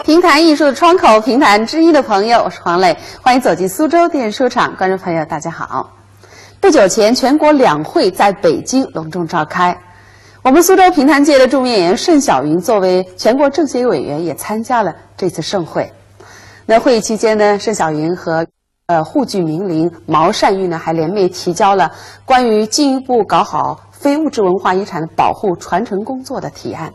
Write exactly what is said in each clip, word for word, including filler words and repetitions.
评弹艺术的窗口，评弹之一的朋友，我是黄磊，欢迎走进苏州电视书场。观众朋友，大家好。不久前，全国两会在北京隆重召开，我们苏州评弹界的著名演员盛小云作为全国政协委员也参加了这次盛会。那会议期间呢，盛小云和，呃，沪剧名伶毛善煜呢，还联袂提交了关于进一步搞好非物质文化遗产的保护传承工作的提案。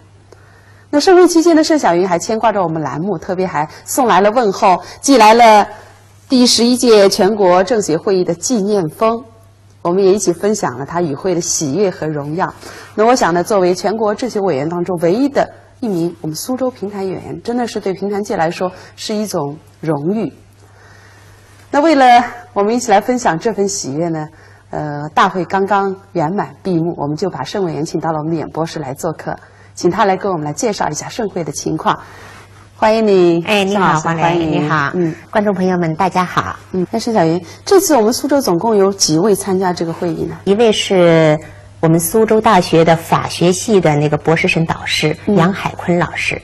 那盛会期间呢，盛小云还牵挂着我们栏目，特别还送来了问候，寄来了第十一届全国政协会议的纪念封。我们也一起分享了她与会的喜悦和荣耀。那我想呢，作为全国政协委员当中唯一的一名我们苏州评弹演员，真的是对评弹界来说是一种荣誉。那为了我们一起来分享这份喜悦呢，呃，大会刚刚圆满闭幕，我们就把盛委员请到了我们的演播室来做客，请他来给我们来介绍一下盛会的情况。欢迎你，哎，你好，盛老师，黄磊，欢迎你好，嗯观众朋友们，大家好。嗯，那盛小云，这次我们苏州总共有几位参加这个会议呢？一位是我们苏州大学的法学系的那个博士生导师、杨海坤老师，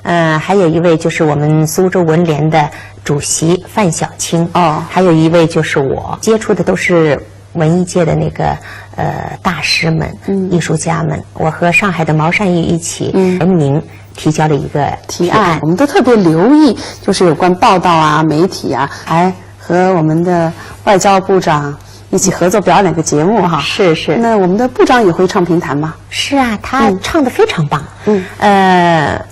呃，还有一位就是我们苏州文联的主席范小青，哦还有一位就是我，接触的都是文艺界的那个呃大师们、艺术家们。我和上海的毛善煜一起联名提交了一个提案，我们都特别留意，就是有关报道啊、媒体啊，还和我们的外交部长一起合作表演了个节目哈。是是那我们的部长也会唱评弹吗？是啊，他唱的非常棒。嗯，呃，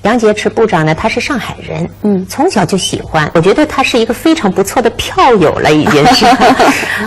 杨洁篪部长呢，他是上海人，嗯，从小就喜欢，我觉得他是一个非常不错的票友了，已经是。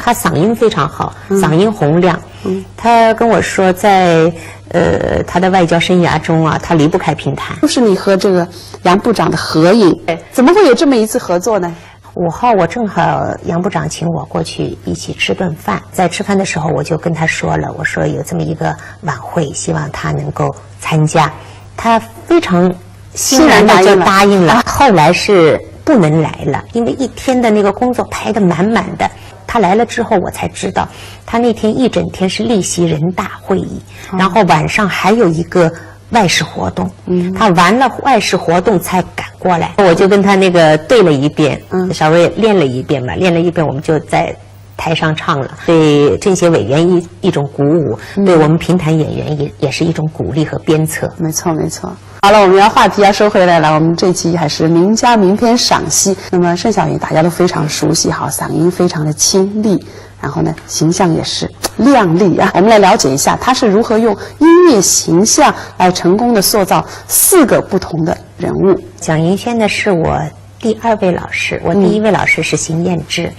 他嗓音非常好，嗓音洪亮。嗯，他跟我说在，呃，他的外交生涯中啊，他离不开评弹。就是你和这个杨部长的合影，怎么会有这么一次合作呢？五号我正好杨部长请我过去一起吃顿饭，在吃饭的时候我就跟他说了，我说有这么一个晚会，希望他能够参加。他非常欣然的就答应了。后来是不能来了，因为一天的那个工作排得满满的。他来了之后，我才知道，他那天一整天是例席人大会议，然后晚上还有一个外事活动。嗯，他完了外事活动才赶过来。我就跟他那个对了一遍，嗯，稍微练了一遍嘛，练了一遍，我们就在台上唱了，对政协委员一一种鼓舞，对我们评弹演员也也是一种鼓励和鞭策。没错，没错。好了，我们要话题要收回来了。我们这期还是名家名篇赏析。那么盛小云大家都非常熟悉哈，嗓音非常的清丽，然后呢，形象也是亮丽啊。我们来了解一下她是如何用音乐形象来成功的塑造四个不同的人物。蒋云仙呢是我第二位老师，我第一位老师是邢晏芝。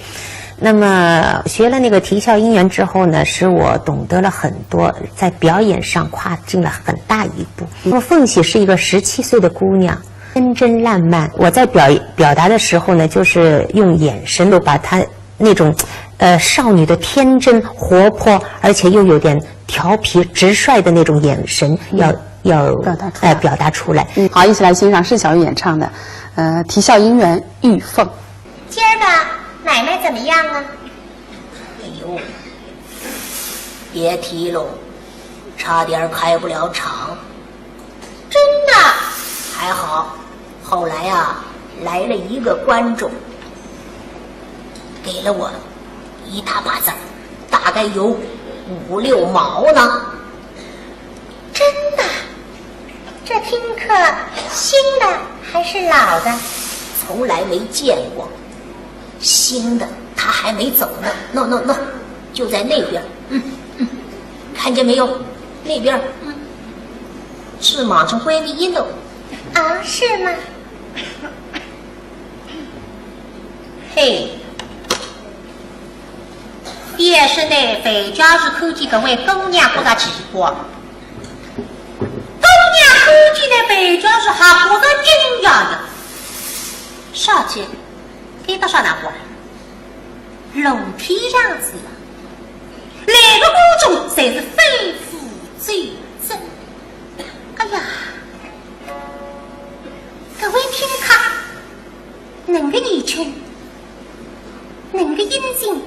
那么学了那个啼笑姻缘之后呢，使我懂得了很多，在表演上跨进了很大一步。那么凤喜是一个十七岁的姑娘，天真烂漫。我在表表达的时候呢，就是用眼神都把她那种呃少女的天真、活泼，而且又有点调皮、直率的那种眼神，要要表达出来哎表达出来。嗯，好，一起来欣赏盛小云演唱的，呃，啼笑姻缘《玉凤》。今儿个买卖怎么样啊？哎呦，别提喽，差点开不了场。真的？还好，后来啊，来了一个观众，给了我一大把子儿，大概有五六毛呢。真的？这听客新的还是老的？从来没见过。新的，他还没走呢。喏喏喏，就在那边。嗯嗯，看见没有？那边。嗯，是马上会的一楼。啊，是吗？嘿，也是呢，范教授看见搿位姑娘觉着奇怪。姑娘看见呢，范教授还觉着惊讶呀。小姐，搿搭啥难怪？楼梯样子呀，来个观众侪是非富即贵。哎呀，搿位听客，能个年轻，能个英俊，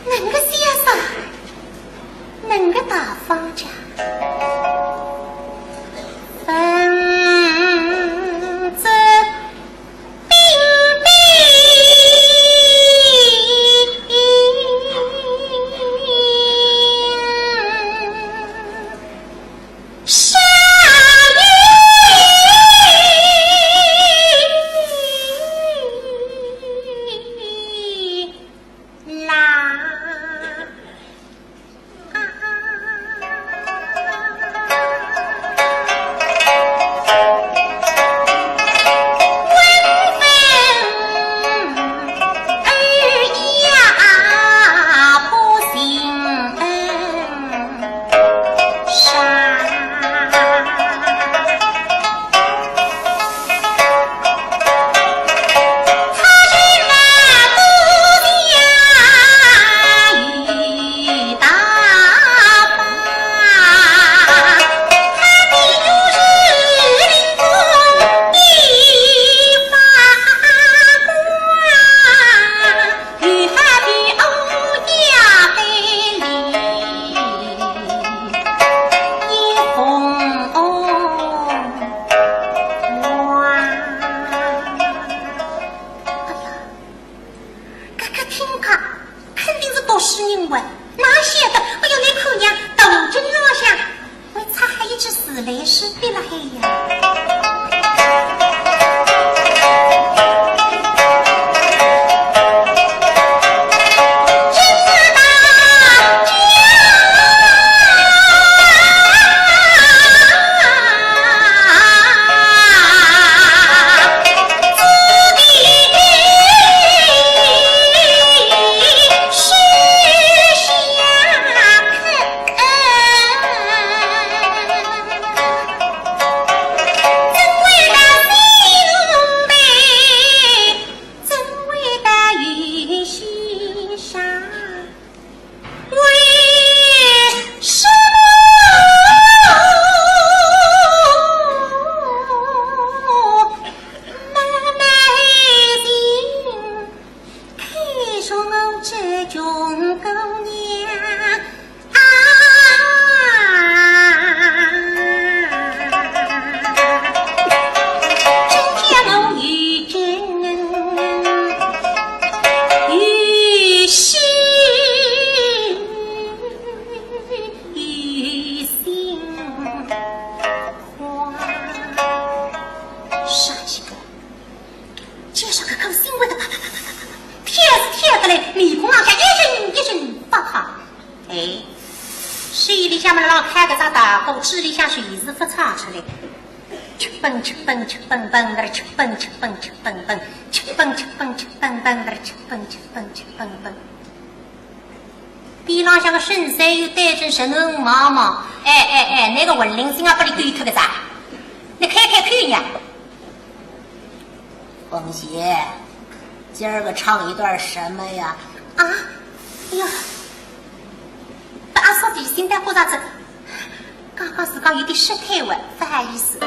能个潇洒，能个大方家。反正啥情况？街上搿口心会得啪啪啪啪啪啪啪，跳是跳得来，面孔浪向一阵一阵发烫。哎，手里向么辣开搿只大鼓，嘴里向水是勿唱出来。吃蹦吃蹦吃蹦蹦，吃蹦吃蹦吃蹦蹦，吃蹦吃蹦吃蹦蹦，吃蹦吃蹦吃蹦蹦。 边浪向个沈三又对仔沈文望望，哎哎哎，那个文林心啊，拨伊勾脱个啥？你看看看呀。凤喜，今儿个唱一段什么呀？啊，哎呀，把阿嫂提醒的过啥子？ 刚刚是讲有点失态了，不好意思。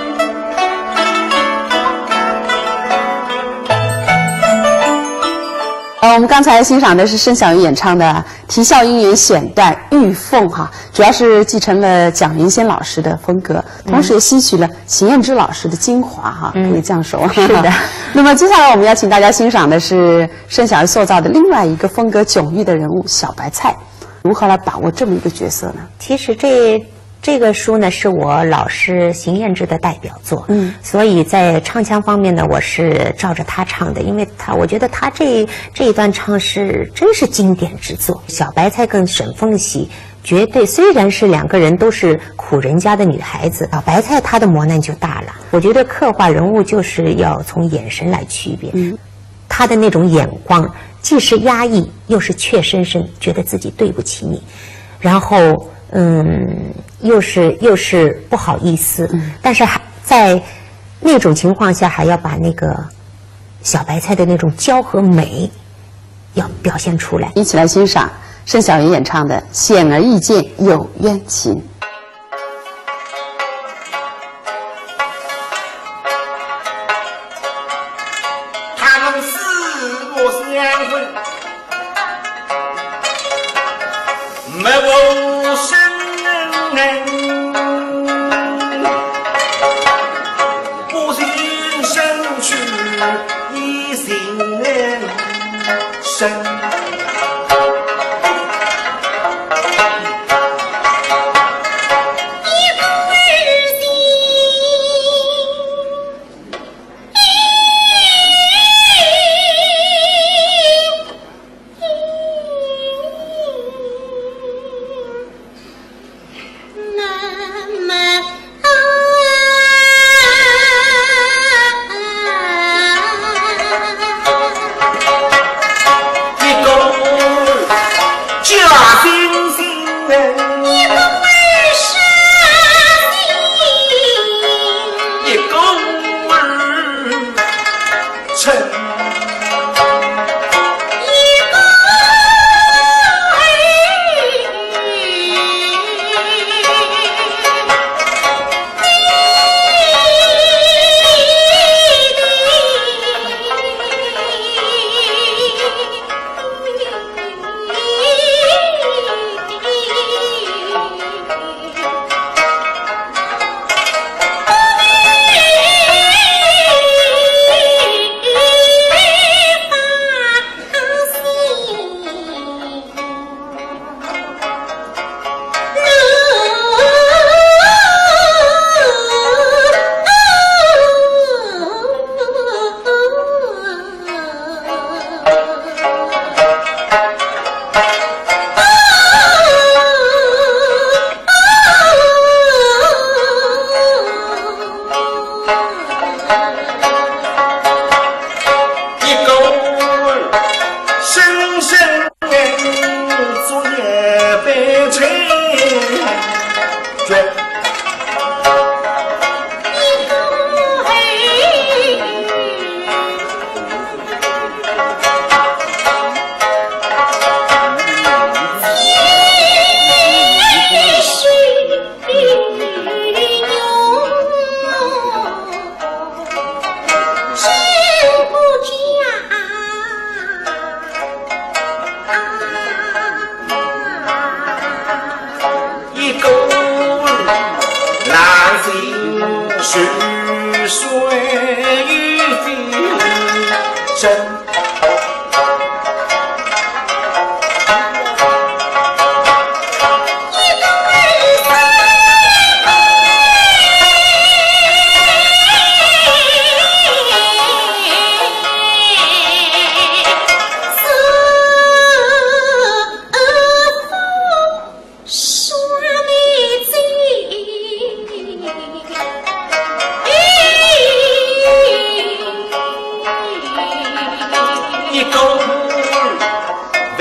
呃，我们刚才欣赏的是盛小云演唱的《啼笑姻缘》选段《玉凤》哈，主要是继承了蒋云仙老师的风格，同时也吸取了邢燕之老师的精华哈，可以这样说。是的。那么接下来我们要请大家欣赏的是盛小云塑造的另外一个风格迥异的人物小白菜，如何来把握这么一个角色呢？其实这这个书呢是我老师邢燕之的代表作，嗯，所以在唱腔方面呢，我是照着他唱的，因为他我觉得他这这一段唱是真是经典之作。小白菜跟沈凤喜绝对，虽然是两个人都是苦人家的女孩子，小白菜她的磨难就大了。我觉得刻画人物就是要从眼神来区别，嗯，他的那种眼光既是压抑，又是怯生生，觉得自己对不起你，然后嗯，又是又是不好意思，但是还在那种情况下还要把那个小白菜的那种娇和美要表现出来。一起来欣赏盛小云演唱的《显而易见有冤情》。他们四个相会。 没无声哎，不听声去一心哎，声。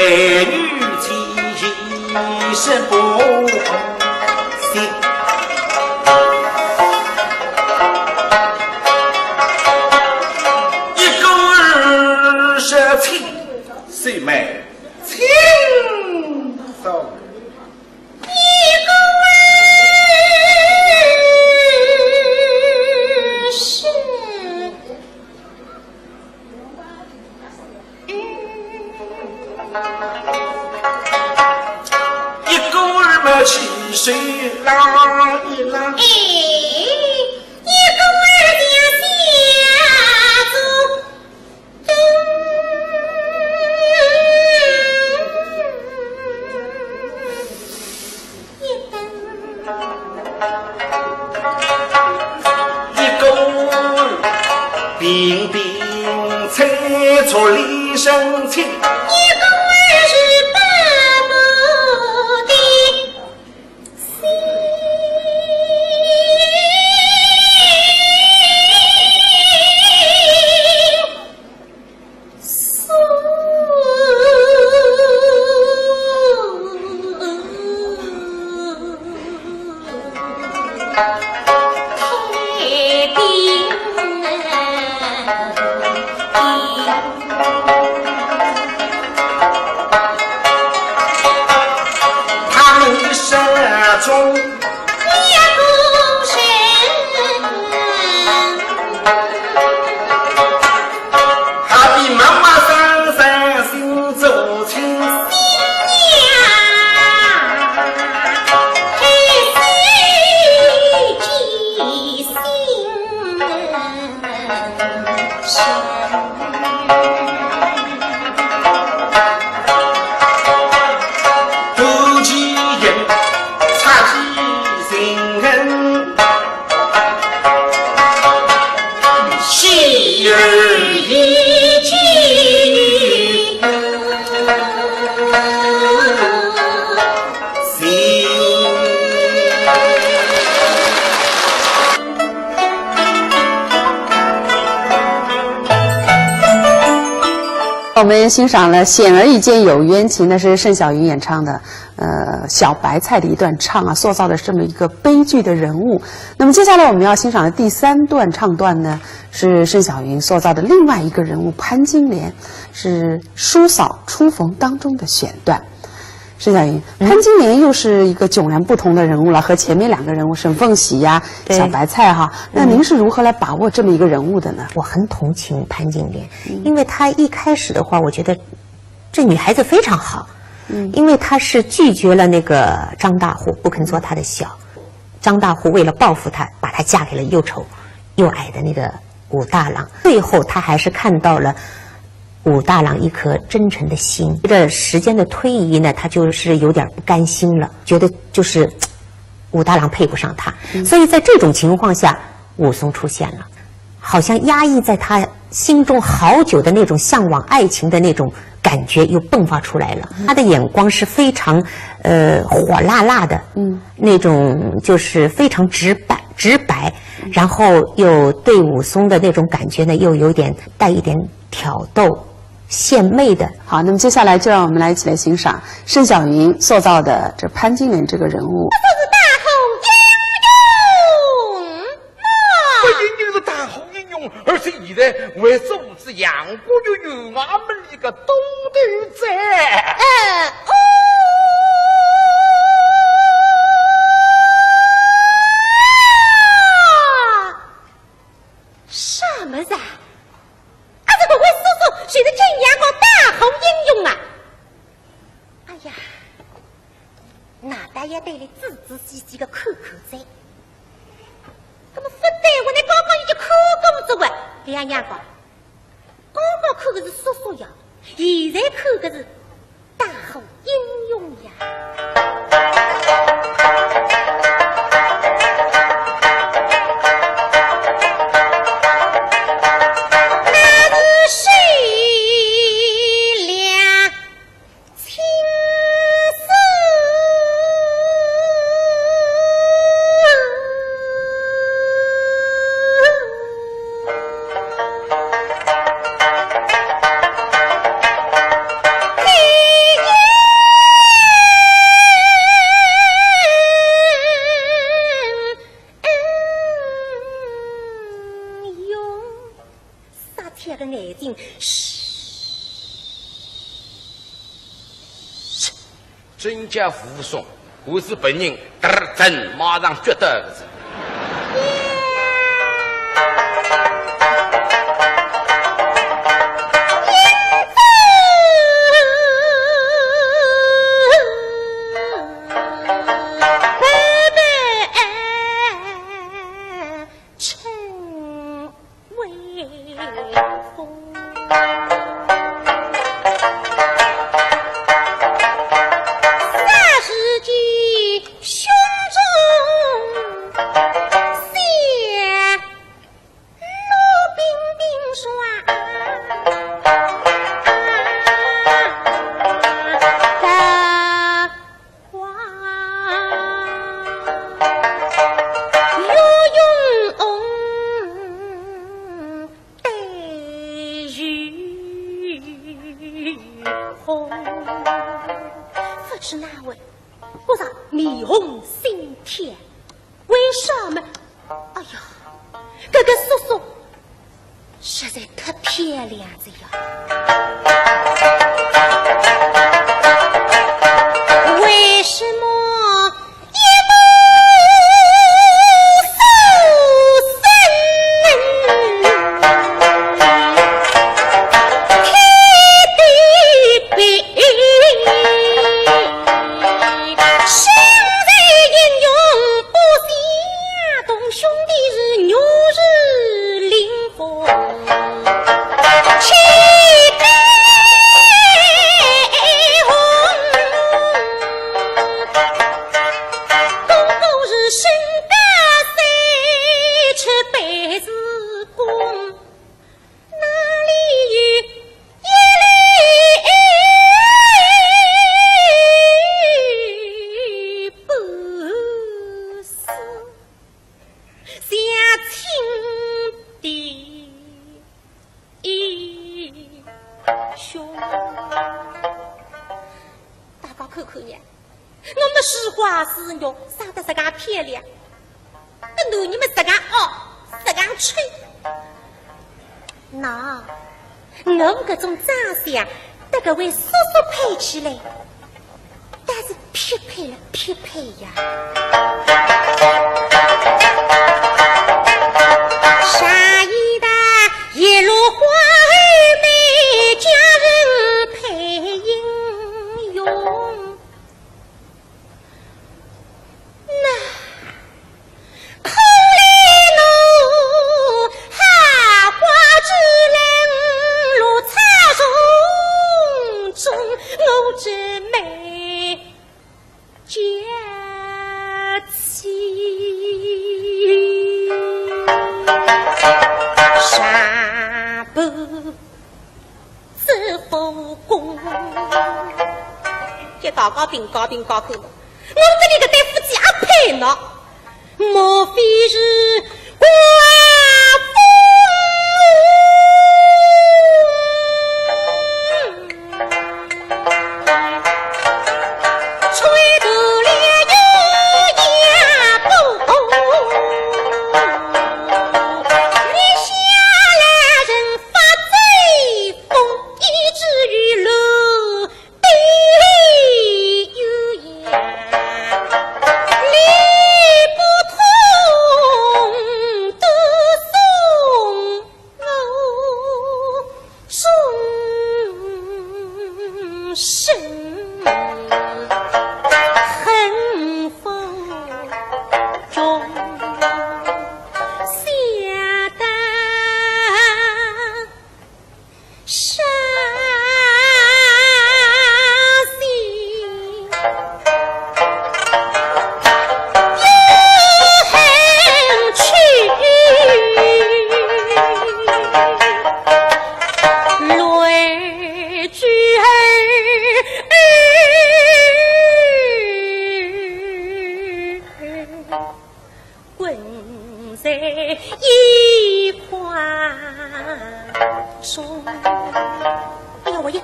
女子一生不幸。一个二十七岁妹，轻松。 一个二嘛，七岁拉一拉。哎，一个二叫小猪。 一个平平吹着李生气。一个是白目的心。 他们的手中 我们欣赏了《显而易见有冤情》，那是盛小云演唱的，呃，小白菜的一段唱啊，塑造了这么一个悲剧的人物。那么接下来我们要欣赏的第三段唱段呢，是盛小云塑造的另外一个人物潘金莲，是叔嫂初逢当中的选段。 盛小云，潘金莲又是一个迥然不同的人物了，和前面两个人物沈凤喜呀、小白菜哈。那您是如何来把握这么一个人物的呢？我很同情潘金莲，因为她一开始的话，我觉得这女孩子非常好，嗯，因为她是拒绝了那个张大户，不肯做他的小。张大户为了报复她，把她嫁给了又丑又矮的那个武大郎。最后，她还是看到了 武大郎一颗真诚的心。随着时间的推移呢，他就是有点不甘心了，觉得就是武大郎配不上他，所以在这种情况下，武松出现了，好像压抑在他心中好久的那种向往爱情的那种感觉又迸发出来了。他的眼光是非常呃火辣辣的，嗯，那种就是非常直白直白，然后又对武松的那种感觉呢，又有点带一点挑逗。 献媚的。好，那么接下来就让我们来一起来欣赏盛小云塑造的这潘金莲这个人物。这是大红英雄嘛。不仅仅是大红英雄，而且现在还是我们杨过与女儿们一个都头哉。什么人？ 啊，这个位叔叔就是景阳冈大红英雄啊！哎呀，那倒要对伊仔仔细细的看看哉。那么勿对，我那刚刚已经看过仔哇，景阳冈。刚刚看的是叔叔呀，现在看的是 大红英雄呀。天个眼睛，嘘。真叫武松，我是别人，嘚儿真马上绝对个是。勿知哪位，忽然面红心跳。为什么？哎呀，搿个叔叔 实在太漂亮了呀！为什么一不苏生？天地比，生在英雄不相同，兄弟是玉树临 风，气得红。哥哥是身高三尺，背是弓，哪里有一粒半丝？ 像亲的英雄。大家看看呀，我们是花是玉，生得实梗漂亮，搿男人么实梗恶，实梗丑。 喏，我搿种长相，搭搿位叔叔配起来，倒是匹配了匹配呀。啥一代一路花儿美，佳人配英雄。 那可怜我，花花之人落草丛中，我这美娇妻。啥不 这后宫。叫大家评价评价看，我搭俚搿对夫妻阿配喏，莫非是刮风吹断了鸳鸯布，你下来人发醉 风，以至于楼顶有烟，你不痛都送我终身恨风中下当 伤心。滚在一花中。哎呀喂呀，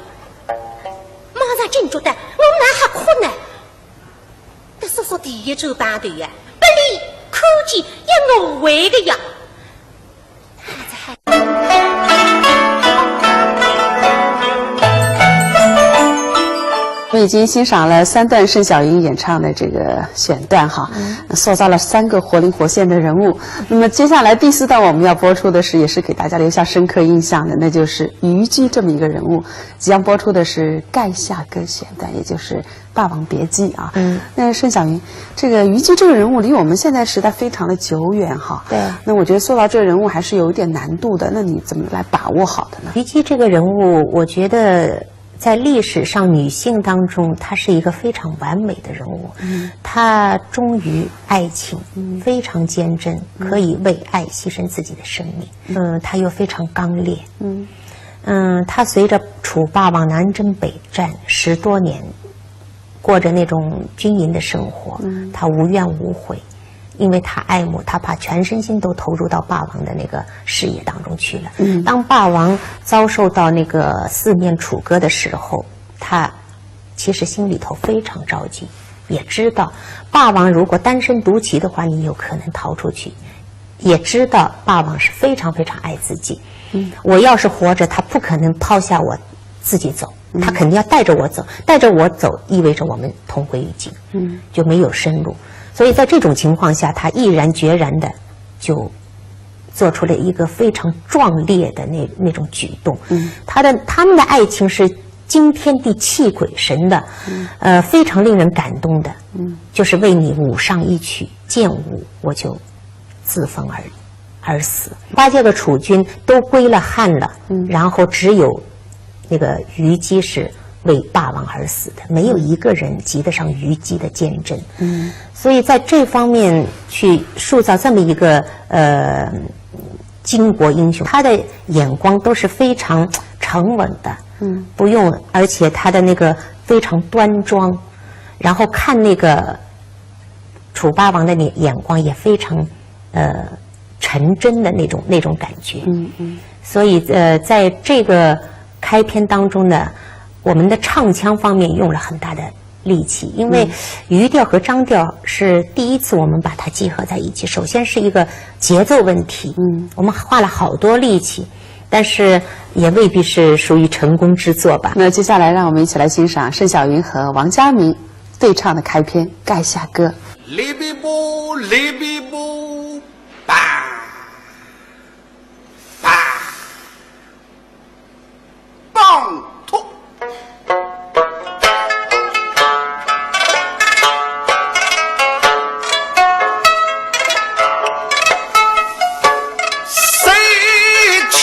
马上进去的，我哪哈哭呢？搿叔叔第一转碰头呀，拨俚看见要误会个呀。我们已经欣赏了三段盛小云演唱的这个选段哈，塑造了三个活灵活现的人物。那么接下来第四段我们要播出的是，也是给大家留下深刻印象的，那就是虞姬这么一个人物。即将播出的是《盖下歌》选段，也就是《霸王别姬》啊。嗯。那盛小云，这个虞姬这个人物离我们现在时代非常的久远哈。对。那我觉得塑造这个人物还是有一点难度的，那你怎么来把握好的呢？虞姬这个人物，我觉得 在历史上女性当中，她是一个非常完美的人物。嗯。她忠于爱情，嗯。非常坚贞，嗯。可以为爱牺牲自己的生命。嗯。嗯，她又非常刚烈。嗯。嗯，她随着楚霸王南征北战十多年，过着那种军营的生活，嗯。她无怨无悔。 因为她爱慕，她把全身心都投入到霸王的那个事业当中去了。嗯。当霸王遭受到那个四面楚歌的时候，她其实心里头非常着急，也知道霸王如果单身独骑的话，你有可能逃出去，也知道霸王是非常非常爱自己。嗯。我要是活着，他不可能抛下我自己走，嗯。他肯定要带着我走，带着我走意味着我们同归于尽。 嗯。就没有生路。所以在这种情况下，她毅然决然地就做出了一个非常壮烈的那，那种举动。嗯。她的，他们的爱情是惊天地泣鬼神的，嗯。呃，非常令人感动的。嗯。就是为你舞上一曲，剑舞我就自焚而，而死。八千个楚军都归了汉了，嗯。然后只有 那个虞姬是为霸王而死的，没有一个人及得上虞姬的坚贞。嗯。所以在这方面去塑造这么一个，呃，巾帼英雄，她的眼光都是非常沉稳的。嗯。不用，而且她的那个非常端庄，然后看那个楚霸王的眼，眼光也非常，呃，纯真的那种，那种感觉。嗯，嗯。所以，呃，在这个开篇当中呢，我们的唱腔方面用了很大的力气，因为嗯。余调和张调是第一次我们把它结合在一起。首先是一个节奏问题，嗯。我们花了好多力气，但是也未必是属于成功之作吧。那接下来让我们一起来欣赏盛小云和王嘉明对唱的开篇《垓下歌》。哩比布，哩比布，梆，梆，梆，突。谁巧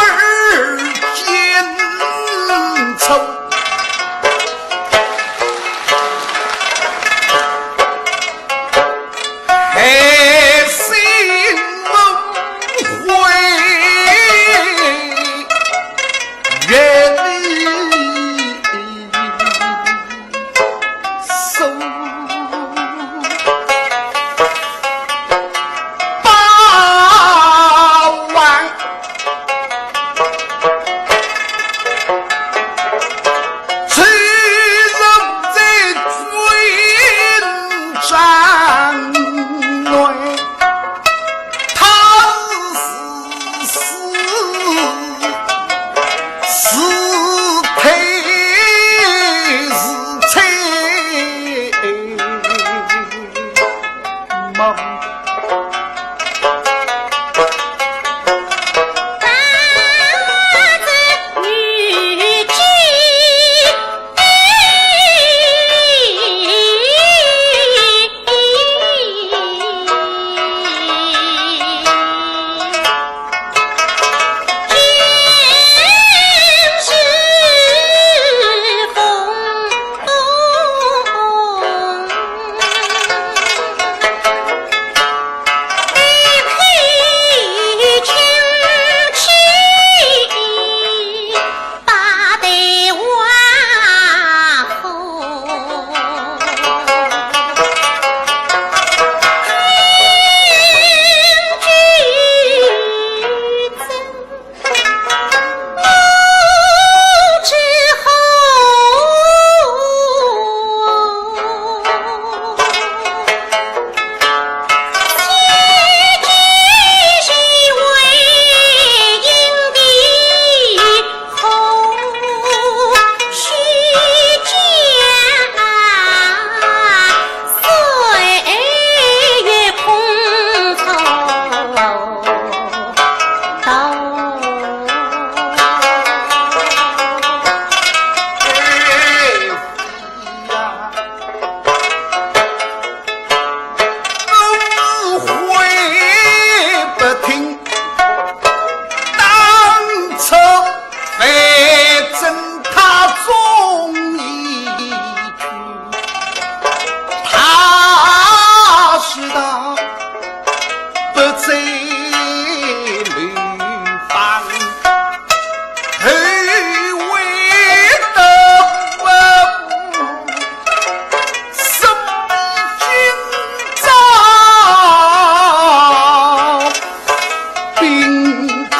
儿奸策？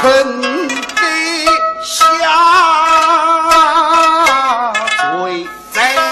本该下罪哉。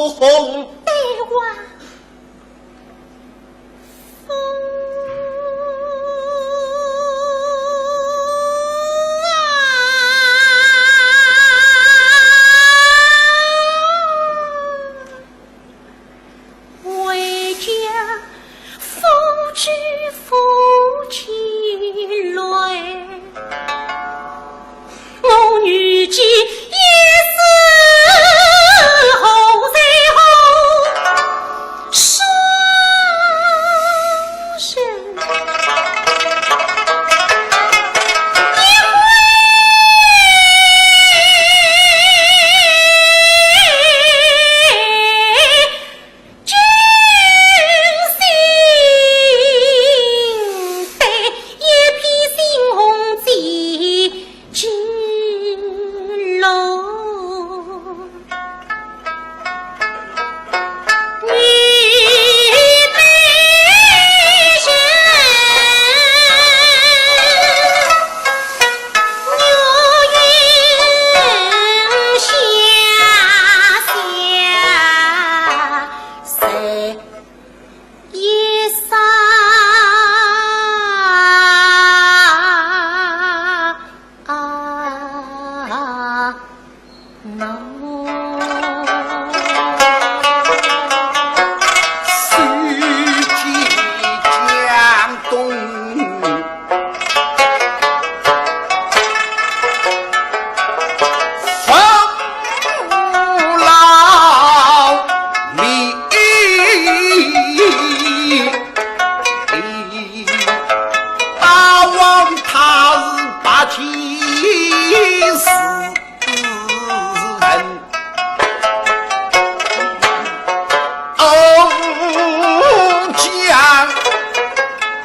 红。对哇。回家 夫知夫妻累，我女婿一死后随后双生。 君心对，一片猩红几几落。你对人月影下下谁 一声啊，喏。四季江东 父老里，阿旺他是八千世人，哦，讲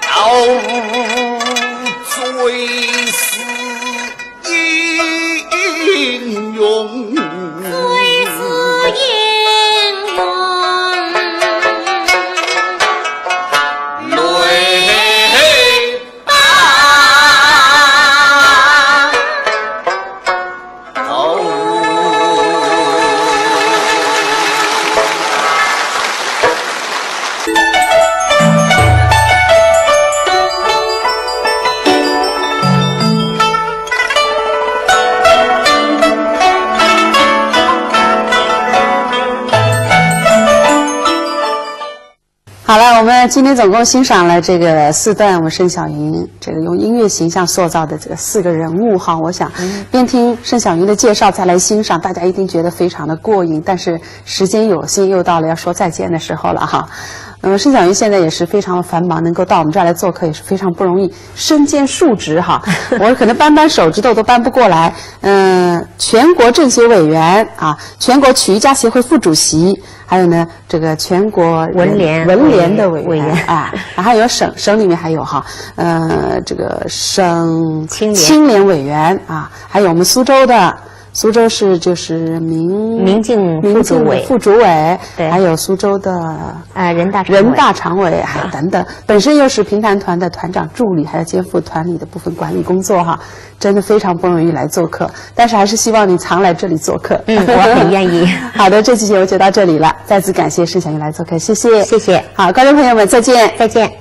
到最是 英雄，最是英雄。好了，我们今天总共欣赏了这个四段，我们盛小云这个用音乐形象塑造的这个四个人物哈，我想边听盛小云的介绍再来欣赏，大家一定觉得非常的过瘾。但是时间有限，又到了要说再见的时候了哈。那么盛小云现在也是非常繁忙，能够到我们这儿来做客也是非常不容易，身兼数职哈，我可能扳扳手指头都扳不过来。嗯，全国政协委员啊，全国曲艺家协会副主席，还有呢，这个全国文联文联的委员委员啊，然后还有省省里面还有哈，呃，这个省青联青联委员啊，还有我们苏州的。苏州市就是民民进副主委民进的副主委，对还有苏州的啊人大常委人大常委，哎等等，本身又是评弹团的团长助理，还要肩负团里的部分管理工作哈，真的非常不容易来做客，但是还是希望你常来这里做客。嗯，我很愿意。好的，这期节目就到这里了，再次感谢盛小云来做客，谢谢，谢谢。好，观众朋友们，再见，再见。